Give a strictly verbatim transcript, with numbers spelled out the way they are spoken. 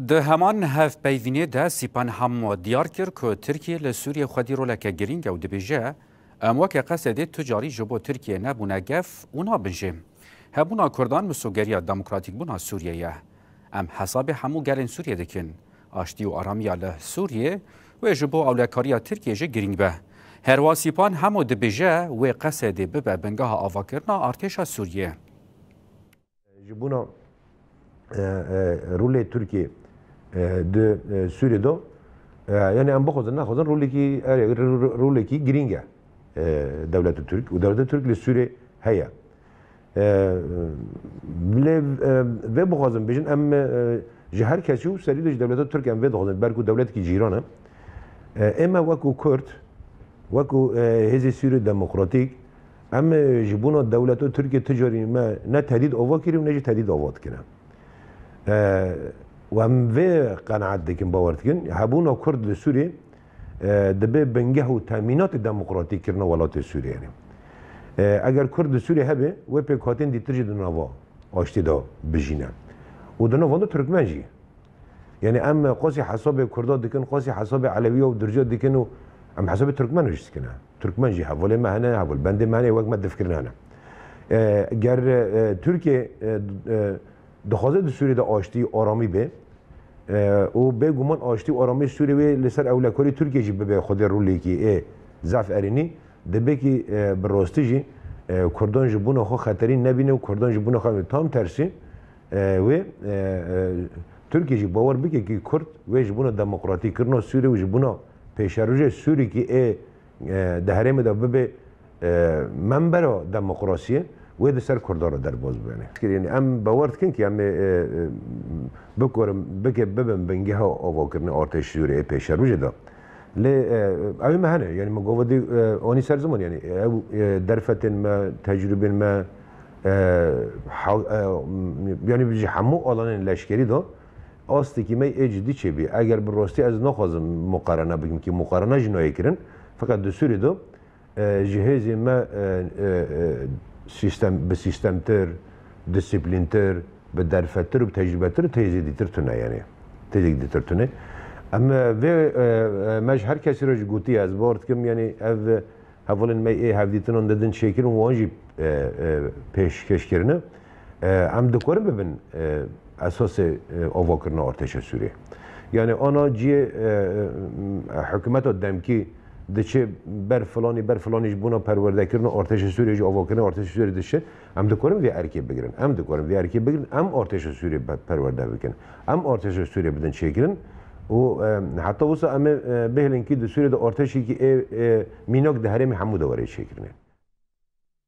Di heman hevpeyvînê de Sîpan Hemo diyar kir ku Tirkiye li Sûriyê xwedî roleke girîng e û dibêje, em weke Qesedê tu carî ji bo Tirkiye nebûne gef û nabin jî. Hebûna Kurdan misogeriya demokratîkbûna Sûriyê ye. Em hesabê hemû gelên Sûriyê dikin. Aştî û aramiya li Sûriyê wê ji bo ewlekariya Tirkiye jî girîng be. Herwa Sîpan Hemo dibêje wê Qesedê bibe bingeha avakirina artêşa Sûriyê. Ji bona e, e, rolê Tirkiyê e, di e, Sûriyê de e, yani em bixwazin nexwazin rolekî e, ro- ro- rolekî girîng e e, dewleta Tirk û dewleta Tirk li Sûriyê heye. E, lê e, vê bixwazin bêjin em e, ji her kesî û serî de ji dewleta Tirk em vê dixwazin ber ku dewletekî cîran e. E, ême wekû Kurd, wekû e, Hêzê Sûriyê Demokratîk, em e, ji bona dewleta Tirkiyê ti carî me ne tehdîd ava kiriye û ne jî tehdîd ava dikine. E, û em vê qenaet dikin, bawer dikin, hebûna Kurd li Sûriyê e, dibe bingeh û temînatê demokratîk kirina welatê Sûriyê ne. E, eger Kurd li Sûriyê hebe, wê pêkhatên dîtir jî di nava aştî de bijîne. Û di nav wan de Tirkmen jî. Yani em qasî hesabê Kurda dikin, qasî hesabê Elewiya û Dirca dikin û em hesabê Tirkmen jî dikine. Tirkmen jî hevalê me hene, hevalbendê me hene, wek me difkirin hene. E, ger e, Tirkiye e, e, dixwaze di Sûriyê de aştî, aramî be e, û bêguman aştî û aramî Sûriyê wê li ser ewlekarî Tirkiye jî bibe xwedê rolekî ê zaf erênî, dibê kî e, bi rastî jî e, Kurdan ji bona xwe xeterî nebîne û Kurdan ji bona xwe tam tersî e, wê e, e, Tirkiye jî bawer bike kî Kurd wê ji bona demokratîkirina Sûriyê û ji bona pêşerojê Sûriyekî ê e, di herêmê de bibe e, membera demokrasiyê, wê di ser Kurdan re derbas bibêne. Yanî em bawer dikin kî em ê e, e, bikorin, bike bibin bingeha avakirinê artêşê Sûriyê ê pêşerojê de. Lê e, ew ê me hene, yanî min gava dî e, anî ser ziman, yanî ew e, derfetên me, tecrûbên me, e, ha- e, yanî ji hemû alanên leşkerî de astekî me ê cidî çêbî. Eger bi rastî ez naxwazim muqarene bikim kî muqarene jî nayê kirin, feqet di Sûriyê de e, ji hêzên me e, e, e, sîstem, bi sîstemtir, disiplîntir, bi derfettir û bi tecrûbetir tê zêdîtir tune yanî. Tê zêdîtir tune. Em e, vê e, e, me ji her kesî re jî gotiye, ez bawer dikim yanî ev hevalên me ê hevdîtinan didin çêkirin û wan jî e, e, pêşkêş kirine. E, em dikarin bibin e, esasê e, avakirina artêşa Sûriyê. Yani ana ciyê e, e, hikûmeta demkî diçe ber filanî, ber filanî ji bona perwerdekirina artêşa Sûriyê, ji avakirina artêşa Sûriyê diçe, em dikarin vê erkê bigirin. Em dikarin vê erkê bigirin, em artêşa Sûriyê pe- perwerde bikin. Em artêşa Sûriyê bidin çêkirin û e, heta wisa em ê e, bihêlin kî di Sûriyê de artêşekî ê, ê mînak di herêmê hemû de were çêkirinê.